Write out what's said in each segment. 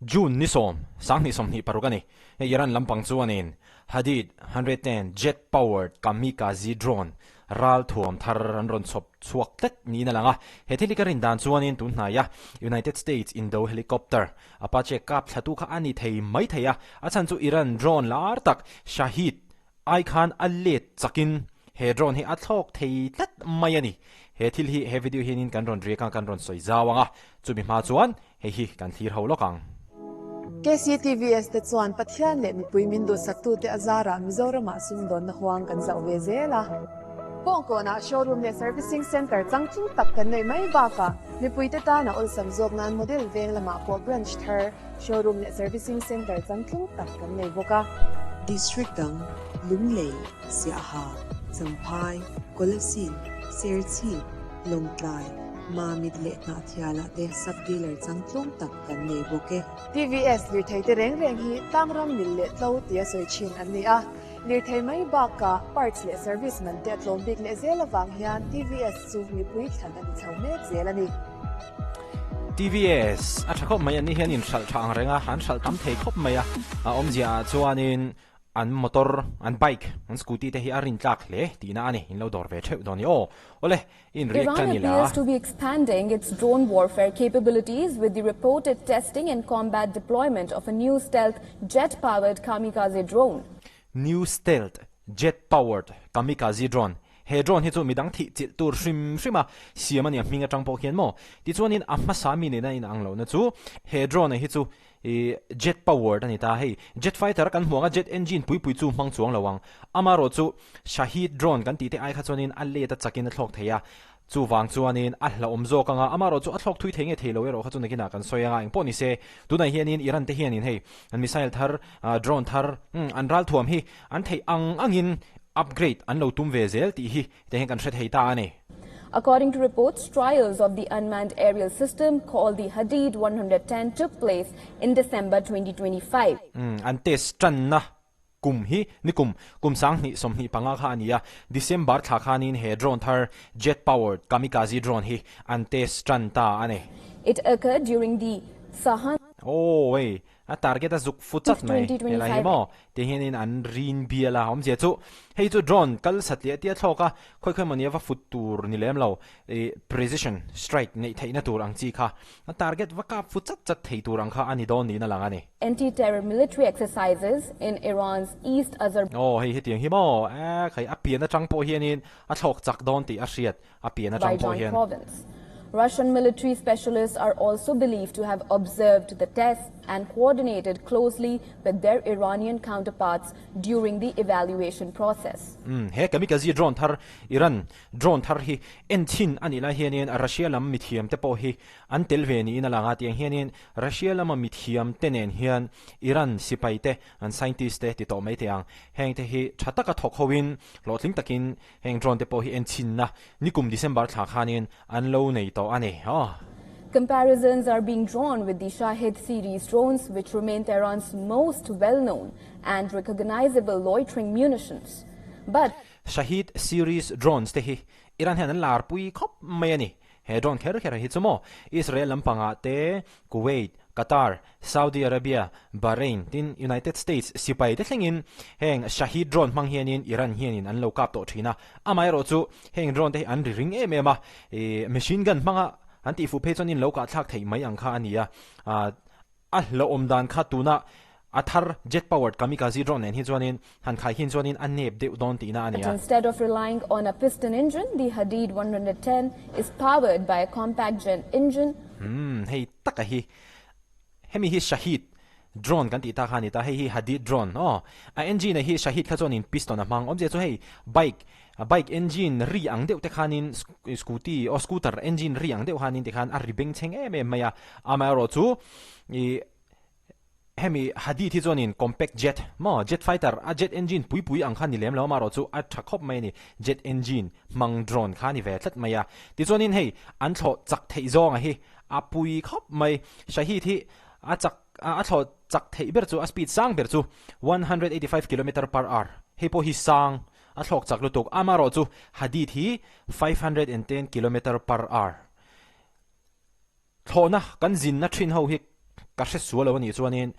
June ni sawm, 2026 a ni. Hei Iran lampang chuanin Hadid 110 jet powered kamikaze drone ral thuam thar an rawn chhawp chhuak tlat niin a lang a. He thil hi ka rin dan chuanin tun hnaia United States Indo helicopter Apache kap thlatu kha a ni thei mai thei a, a chhan chu Iran drone lar tak Shahid ai khan a let chakin he drone hi a thlawk thei tlat mai a ni. He thil hi he video hianin kan rawn riak a, kan rawn sawi zau ang a, chumi hma chuan hei hi kan thlir ho lawk ang. KCTVS te chuan Pathian leh mipui min duhsaktute a zarah Mizoramah sumdawnna huang kan zauh ve zel a. Kawngkawnah showroom leh servicing centre changtlung tak kan neih mai bakah mipuite tana awlsam zawk nan model veng lamah pawh branch thar, showroom leh servicing centre changtlung tak kan nei bawk a. District dang, Lunglei, Siaha, Champhai, Kolasib, Serchhip, Lawngtlai, Mamit leh Hnahthialah te sub-dealer changtlung tak kan nei bawk e. TVS lirthei te reng reng hi tlangram mil leh tlo tia sawi thin an ni a. Lirthei mai bakah parts leh service man te a tlawm bik leh zel avang hian TVS chu mipui thlan a ni chho mek zel a ni. TVS a tha khawp mai an ni hian inhralh tha ang reng a, an hralh tam thei khawp mai a, a awmzia ah chuanin an motor, an bike, an scooty te hi a rintlak hle tihna a ni, in lo dawr ve theuh dawn ni aw. Awle, in react Iran a ni la. appears to be expanding its drone warfare capabilities with the reported testing and combat deployment of a new stealth jet-powered kamikaze drone. New stealth jet-powered kamikaze drone He drone hi chu midang thih chilh tur hrim hrim a siam a ni a hming atang pawh hian maw? Tichuanin a hmasa mi nena inang lohna chu he drone hi chu Ih, jet powered a ni ta. Hei, jet fighter kan hmuh ang a, jet engine pui pui chu hmang chuang lo ang. Amaherawh chu Shahid drone kan tih te ai kha chuanin a let a chakin a thlawk thei a, chuvang chuanin a hlauhawm zawk ang a, amaherawh chu a thlawk thui thei nge thei lo erawh kha chu nakinah kan sawi ang a, engpawh ni se, tunah hianin Iran te hianin hei an missile thar, drone thar, an ralthuam hi an theih ang angin upgrade an lo tum ve zel tih hi Te hian kan hre thei ta a ni. According to reports, trials of the unmanned aerial system called the Hadid 110 took place in December 2025. An test tanna kum hi nikum kum 2025 kha a ni a, December thla khanin he drone thar jet powered kamikaze drone hi an test tan ta a ni. It occurred during the Sahand. Aw hei A target a zuk fu chat mai helai hi maw ti hianin an rin bial a awmzia chu hei chu drone kal satliah tia thlawk a khawi khawi mawni a va fut tur ni lem lo ih precision strike neih theihna tur ang chi kha a target va kap fu chat chat thei tur ang kha a ni dawn niin a lang a ni. Anti-terror military exercises in Iran's East Azar. Aw hei hetiang hi maw eh khai a pian atang pawh hianin a thlawk chak dawn tih a hriat a pian atang pawh hian. Province. Russian military specialists are also believed to have observed the tests and coordinated closely with their Iranian counterparts during the evaluation process. Umm he kamikaze drone thar Iran drone thar hi en chhin a nih lai hianin Russia lam mithiam te pawh hi an tel ve niin a lang a, tiang hianin Russia lama mithiam te nen hian Iran sipai te an scientist te ti tawh mai thei ang heng te hi tha taka thawk ho in hlawhtling takin Heng drone te pawh hi enchhinna nikum December thla khanin an lo nei tawh a ni. Comparisons are being drawn with the Shahed series drones which remain Tehran's most well-known and recognizable loitering munitions. But. Shahed series drones te hi Iran hian an larpui khawp mai a ni. He drone kher kher hi chu maw Israel lampangah te, Kuwait, Qatar, Saudi Arabia, Bahrain tin United States sipai te thlengin heng Shahed drone hmang hianin Iran hianin an lo kap tawh thin a. Amaherawh chu heng drone te hi an ri ring em em a, ih machine gun hmanga an tihfuh phei chuanin lo kahthlak theih mai ang kha a ni a. A hlauhawm dan kha tuna a thar jet powered kamikaze drone nen hi chuanin han khai hin chuanin a nep deuh dawn tihna a ni a. Instead of relying on a piston engine, the Hadid 110 is powered by a compact jet engine. Umm hei taka hi hemi hi Shahid drone kan tih ta kha a ni ta, hei hi Hadid drone aw. A engine a hi Shahid kha chuanin piston a hmang, awmzia chu hei bike bike engine ri ang deuh te khanin scooty aw scooter engine ri ang deuh khanin tikhan a ri bengchheng em em mai a, amaherawh chu ih hemi Hadid hi chuanin compact jet maw jet fighter a jet engine pui pui ang kha ni lem lo amaherawh chu a tha khawp mai a ni, jet engine hmang drone kha a ni ve tlat mai a, tichuanin hei an thlawh chak theih zawnga hi a pui khawp mai, Shahid hi a chak a thlawh chak theih ber chu a speed sang ber chu 185 kilometer per hour hei pawh hi sang A thlawk chak lutuk. Amaherawh chu Hadid hi 510 kilometer per hour thlawhna kan zinna thin ho hi ka hre sual lo a nih chuanin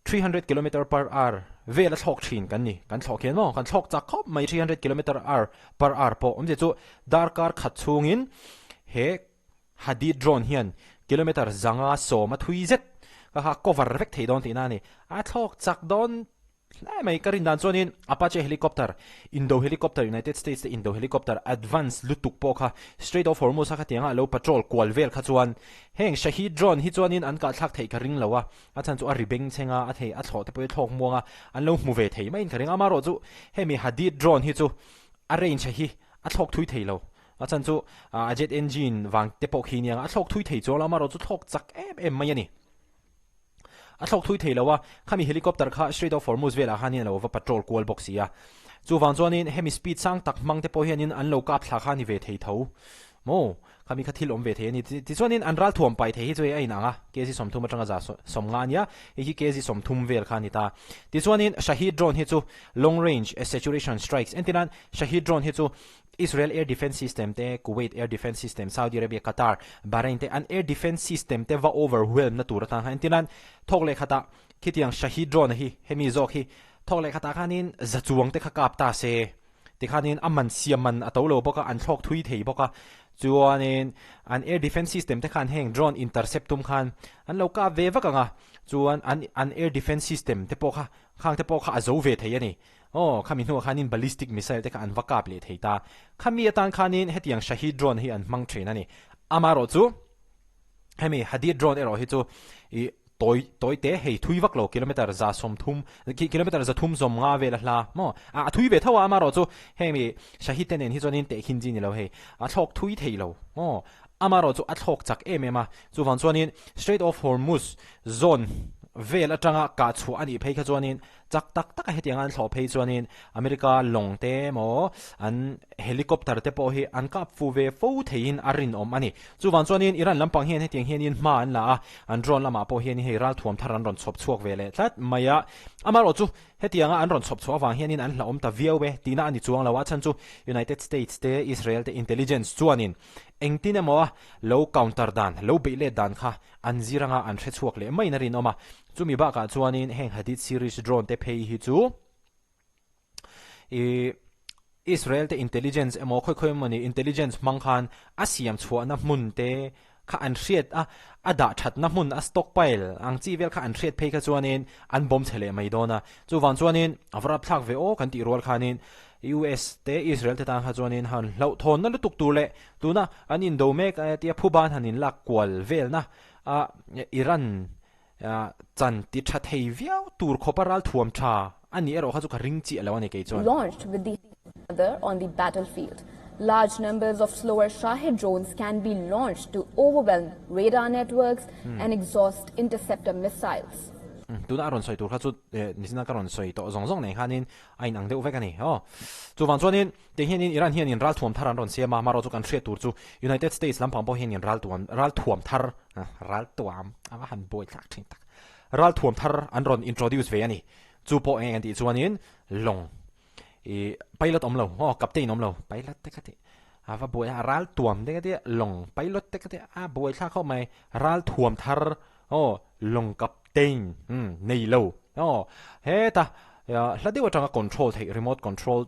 300 kilometer per hour vel a thlawk thin kan ni. Kan thlawk hian maw? Kan thlawk chak khawp mai 300 kilometer hour per hour pawh awmzia chu darkar khat chhungin he Hadid drone hian kilometer 510 a thui zet ka kha cover vek thei dawn tihna a ni. A thlawk chak dawn Hlai mai ka rin dan chuanin Apache helicopter, Indo helicopter, United States te Indo helicopter advance lutuk pawh kha Strait of Hormuz a khatianga a lo patrol kual vel kha chuan heng Shahed drone hi chuanin an kahthlak theih ka ring lo a, a chhan chu a ri beng chheng a, a thei a thlawh te pawh hi a thlawk muang a, an lo hmu ve thei maiin ka ring a, amaherawhchu hemi Hadid drone hi chu a range hi a thlawk thui thei lo, a chhan chu a jet engine vang te pawh khi nia a thlawk thui thei chuang lo, amaherawhchu thlawk chak em em mai a ni. A thlawk thui thei lo a, khami helicopter kha Strait of Hormuz velah khanin a lo va patrol kual bawk si a. Chuvang chuanin hemi speed sang tak hmang te pawh hianin an lo kap thla kha a ni ve thei tho maw? Khami kha thil awm ve thei a ni. Tichuanin an ral thuam pai thei hi chu hei a inang a, kg 30 atanga 150 a nia, hei hi kg 30 vel kha a ni ta. Tichuanin Shahed drone hi chu long range saturation strikes entirnan Shahed drone hi chu Israel air defence system te, Kuwait air defence system, Saudi Arabia, Qatar, Bahrain te an air defence system te va overwhelm na tur atan khan entirnan thawk leh khatah khitiang Shahed drone hi hemi zawk hi thawk leh khatah khanin za chuang te kha kap ta se tikhanin a man siam man a to lo bawk a, an thlawk thui thei bawk a, chuanin an air defence system te khan heng drone intercept tum khan an lo kap ve vak ang a, chuan an an air defence system te pawh kha khang te pawh kha a zo ve thei a ni. Aw, khami hnuah khanin ballistic missile te kha an va kap leh thei ta. Khami atan khanin hetiang Shahed drone hi an hmang thin a ni. Amaherawh chu hemi Hadid drone erawh hi chu ih tawi tawi te hei thui vak lo kilometer 130 kilometer 350 vel a hla maw a thui ve tho a amaherawh chu hemi Shahed te nen hi chuanin tehkhin chi ni lo hei a thlawk thui thei lo maw amaherawh chu a thlawk chak em em a chuvang chuanin Strait of Hormuz zone vel atanga kah chhuah a nih phei kha chuanin Chak tak taka hetiang an thlawh phei chuanin America lawng te emaw an helicopter te pawh hi an kap fu ve fo theiin a rinawm a ni. Chuvang chuanin Iran lampang hian hetiang hianin hma an la a, an drone lamah pawh hianin hei ralthuam thar an rawn chhawp chhuak ve leh tlat mai a. Amaherawh chu hetianga an rawn chhawp chhuah avang hianin an hlauhawm ta viau e tihna a ni chuang lo a, chhan chu United States te Israel te intelligence chuanin engtin emaw lo counter dan, lo beih let dan kha an zir anga an hre chhuak leh maiin a rinawm a. Chumi bakah chuanin heng Hadid series drone te phei hi chu ih Israel te intelligence emaw khawi khawi emawni intelligence hmang khan a siam chhuahna hmun te kha an hriat a, a dah thatna hmun a stockpile ang chi vel kha an hriat phei kha chuanin an bawm chhe leh mai dawn a. Chuvang chuanin a va rapthlak ve aw kan tih rual khanin US te Israel te tan kha chuanin han hlauhthawnna lutuk tur leh tuna an indo mek tia phuban han inlak kual velna a Iran Chan ti tha thei viau tur khawpa ral thuam tha a nih erawh kha chu ka ring chiah lo a ni kei chuan. Launched with the other on the battlefield. Large numbers of slower Shahed drones can be launched to overwhelm radar networks and exhaust interceptor missiles. Tuna a rawn sawi tur kha chu nichina ka rawn sawi tawh zawng zawng nen khanin a inang deuh vek a ni. Aw. Chuvang chuanin tiang hianin Iran hianin ral thuam thar an rawn siam a, amaherawhchu kan hriat tur chu United States lampang pawh hianin ral tuam ral thuam thar Ral tuam a va han buai thlak thin tak. Ral thuam thar an rawn introduce ve a ni. Chu pawh eng an tih chuanin lawng i pilot awm lo aw captain awm lo pilot te kha tih a va buai a ral tuam te kha tih lawng pilot te kha tih a buai thlak khawp mai ral thuam thar aw lawng captain umm nei lo aw heta hla deuh atanga control theih remote control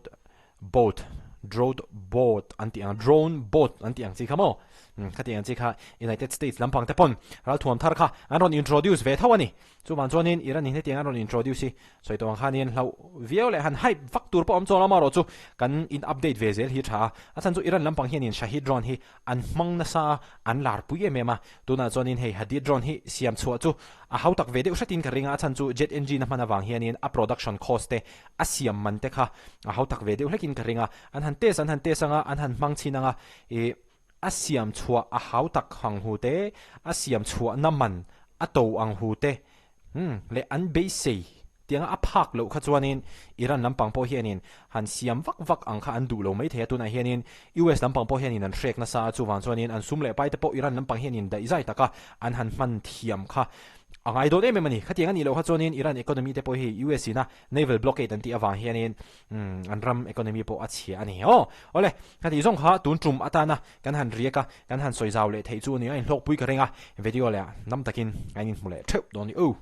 Boat, drone boat an tih ang, drone boat an tih ang chi kha maw? Umm khati ang chi kha United States lampang te pawn ralthuam thar kha an rawn introduce ve tho a ni. Chuvang chuanin Iran in hetiang an rawn introduce hi sawi tawh ang khanin hlauh viau leh han hype vak tur pawh awm chuang lo amaherawh chu kan in update ve zel hi a tha a. A chhan chu Iran lampang hianin Shahid drone hi an hmang nasa a, an larpui em em a. Tunah chuanin hei Hadid drone hi siam chhuah chu a hautak ve deuh hretin ka ring a, a chhan chu jet engine a hman avang hianin a production cost te a siam man te kha a hautak ve deuh hlekin ka ring a, an han test an han test anga an han hmang chhin anga ih a siam chhuah a hautak ang hu te, a siam chhuahna man a to ang hu te umm leh an beisei tianga a phak loh kha chuanin Iran lampang pawh hianin han siam vak vak ang kha an duh lo mai thei a, tunah hianin US lampang pawh hianin an hrek nasa a, chuvang chuanin an sum leh pai te pawh Iran lampang hianin daihzai taka an han hman thiam kha. A ngai dawn em em a ni. Khatiang a nih loh kha chuanin Iran economy te pawh hi US ina naval blockade an tih avang hianin an ram economy pawh a chhia a ni. Aw awle, khatih zawng kha tun tum atana kan han riak a, kan han sawi zau leh theih chu a ni a, inhlawkpui ka ring a, video leh ah nam takin kan inhmu leh theuh dawn ni u.